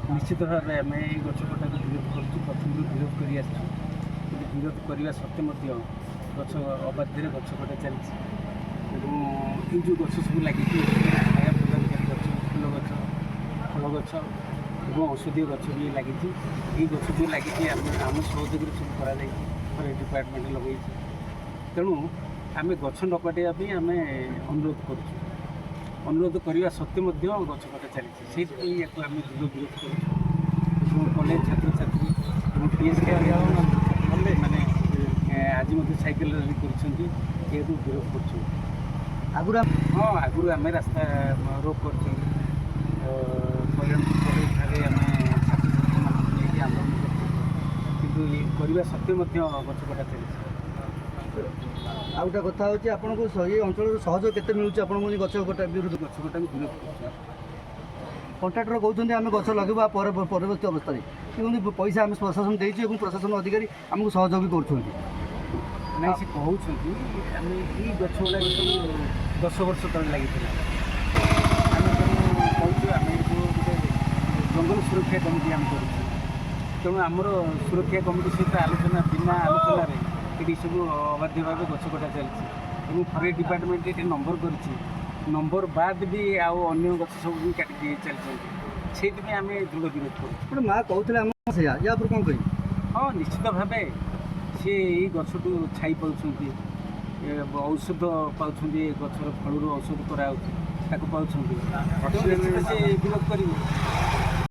ନିଶ୍ଚିତ ଭାବେ ଆମେ ଏଇ ଗଛ କଟାକୁ ବିରୋଧ କରୁଛୁ। ପ୍ରଥମରୁ ବିରୋଧ କରି ଆସିଛୁ। କିନ୍ତୁ ବିରୋଧ କରିବା ସତ୍ତ୍ୱେ ମଧ୍ୟ ଗଛ ଅବାଧ୍ୟରେ ଗଛ କଟା ଚାଲିଛି ଏବଂ ଏଇ ଯେଉଁ ଗଛ ସବୁ ଲାଗିଛି, ଛାୟା ପ୍ରଦାନକାରୀ ଗଛ, ଫୁଲ ଗଛ, ଫଳ ଗଛ ଏବଂ ଔଷଧୀୟ ଗଛ ବି ଲାଗିଛି। ଏଇ ଗଛ ଯେଉଁ ଲାଗିଛି, ଆମେ ଆମ ସହଯୋଗରେ ସବୁ କରାଯାଇଛି, ଫରେଷ୍ଟ ଡିପାର୍ଟମେଣ୍ଟ ଲଗେଇଛି। ତେଣୁ ଆମେ ଗଛ ନ କାଟିବା ପାଇଁ ଆମେ ଅନୁରୋଧ କରୁଛୁ। ଅନୁରୋଧ କରିବା ସତ୍ତ୍ୱେ ମଧ୍ୟ ଗଛ କଟା ଚାଲିଛି। ସେଇଥିପାଇଁ ୟାକୁ ଆମେ ଦୃଢ଼ ବିରୋଧ କରୁଛୁ ଏବଂ କଲେଜ ଛାତ୍ରଛାତ୍ରୀ ଏବଂ ଟିଏସ୍କେ ମାନେ ଆଜି ମଧ୍ୟ ସାଇକେଲ ରାଲି କରିଛନ୍ତି, ଏହାକୁ ବିରୋଧ କରୁଛନ୍ତି। ଆଗରୁ ହଁ, ଆଗରୁ ଆମେ ରାସ୍ତା ରୋକ କରିଛନ୍ତି। କଲ୍ୟାଣପୁର କଲେଜଠାରେ ଆମେ ଛାତ୍ରଛାତ୍ରୀମାନଙ୍କୁ ନେଇକି ଆନ୍ଦୋଳନ କରିଛୁ। କିନ୍ତୁ ଏ କରିବା ସତ୍ତ୍ୱେ ମଧ୍ୟ ଗଛ କଟା ଚାଲିଛି। ଆଉ ଗୋଟେ କଥା ହେଉଛି, ଆପଣଙ୍କୁ ଏଇ ଅଞ୍ଚଳରୁ ସହଯୋଗ କେତେ ମିଳୁଛି ଆପଣଙ୍କୁ ଏଇ ଗଛ କଟା ବିରୁଦ୍ଧ? ଗଛ କଟାକୁ ବିରୋଧ କରୁଛୁ। କଣ୍ଟ୍ରାକ୍ଟର କହୁଛନ୍ତି, ଆମେ ଗଛ ଲଗାଇବା ପରେ ପରବର୍ତ୍ତୀ ଅବସ୍ଥାରେ, କିନ୍ତୁ ପଇସା ଆମେ ପ୍ରଶାସନ ଦେଇଛୁ ଏବଂ ପ୍ରଶାସନ ଅଧିକାରୀ ଆମକୁ ସହଯୋଗ ବି କରୁଛନ୍ତି। ନାଇଁ, ସେ କହୁଛନ୍ତି। ଆମେ ଏଇ ଗଛ ଗୁଡ଼ାକ ସବୁ 10 ବର୍ଷ ତଳେ ଲାଗିଥିଲା। ଆମେ ତେଣୁ କହୁଛୁ, ଆମେ ଯେଉଁ ଗୋଟେ ଜଙ୍ଗଲ ସୁରକ୍ଷା କମିଟି ଆମେ କରୁଛୁ, ତେଣୁ ଆମର ସୁରକ୍ଷା କମିଟି ସହିତ ଆଲୋଚନା, ବିନା ଆଲୋଚନାରେ ଏଠି ସବୁ ଅବାଧ୍ୟ ଭାବେ ଗଛ କଟା ଚାଲିଛି ଏବଂ ଫରେଷ୍ଟ ଡିପାର୍ଟମେଣ୍ଟ ଏଠି ନମ୍ବର କରିଛି। ନମ୍ବର ବାଦ ବି ଆଉ ଅନ୍ୟ ଗଛ ସବୁ ବି କାଟି ଦେଇ ଚାଲିଛନ୍ତି। ସେଇଥିପାଇଁ ଆମେ ଦୃଢ଼ ବିରୋଧ କରୁଛୁ। ଗୋଟେ ମା କହୁଥିଲେ ଆମ ସେଇଆ, ୟା ଉପରେ କ'ଣ କହିବି? ହଁ, ନିଶ୍ଚିତ ଭାବେ ସିଏ ଏଇ ଗଛଠୁ ଛାଇ ପାଉଛନ୍ତି, ଔଷଧ ପାଉଛନ୍ତି। ଏ ଗଛର ଫଳରୁ ଔଷଧ କରାହେଉଛି, ତାକୁ ପାଉଛନ୍ତି। ତେଣୁ ନିଶ୍ଚିତ ସେ ବିରୋଧ କରିବେ।